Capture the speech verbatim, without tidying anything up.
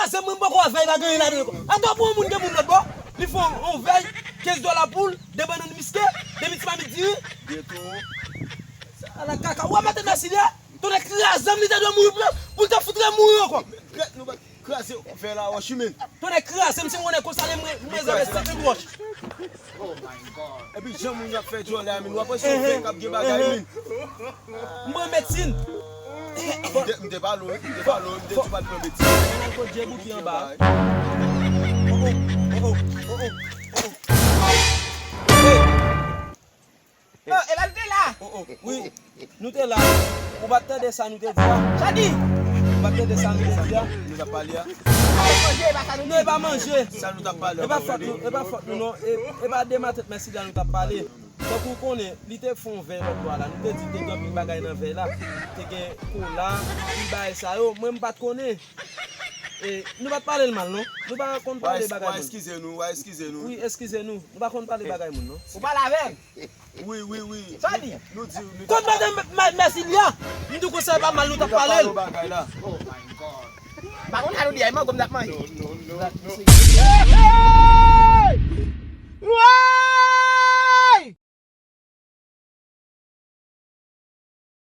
Se mwen poko wè vèy la gen anyen ladan l ankò. Atò pou yon moun gen moun lòt bò, li fè yon, yon vèy, kenz dola poul, de bannann miske, de ti mamit diri. Ala kaka, ou wè matant Mèsi li a? Tonnè kraze m, li te dwe mouri pou, pou l te fout re mouri ankò. Gad nou bat kraze vè la wòch wi men. Tonnè kraze m, si m konnen konsa li mwen, mwen zanmen sèt mil wòch. Epi jan moun yo ap fè djòlè a men, w ap wè se yon vè k ap gen bagay men. M pran medsin. M te, m te pale w, m te pale w, m te di w pa t pran medsin. Mwen kot Djebouki anba. Oh, oh, oh, oh, oh, oh. Hey. Oh, e la nou te la. Oh, oh, wi, nou te la. Ou pa t tande sa nou te di a? Sa di? Ou pa t tande sa nou te di a? Nou t ap pale a. Sa nou manje, e pa sa nou Non, e pa manje. Sa nou t ap pale E pa anba fòt nou, e pa fòt nou non. E, e pa de matant Mèsi la nou t ap pale. Tankou w konnen, li te fè yon vèy lòt bò a la. Nou te di te gen anpil bagay nan vèy la. Te gen kola, anpil bagay sa yo. Mwen m pa t konnen. E, nou pa t pale l mal non. Nou pa konn W a pale es-, w bagay a moun. Eskize nou, w a eskize nou. Wi, eskize nou. Nou pa konn pale bagay moun non. Ou pale avè m. Wi, wi, wi. Sa di? Nou di, nou Konn bagay mè-, mè-, Mèsi li a. M di w konsa e pa mal nou t ap pale l. Bagay la. M pa konn sa nou di a, e mango m t ap manje.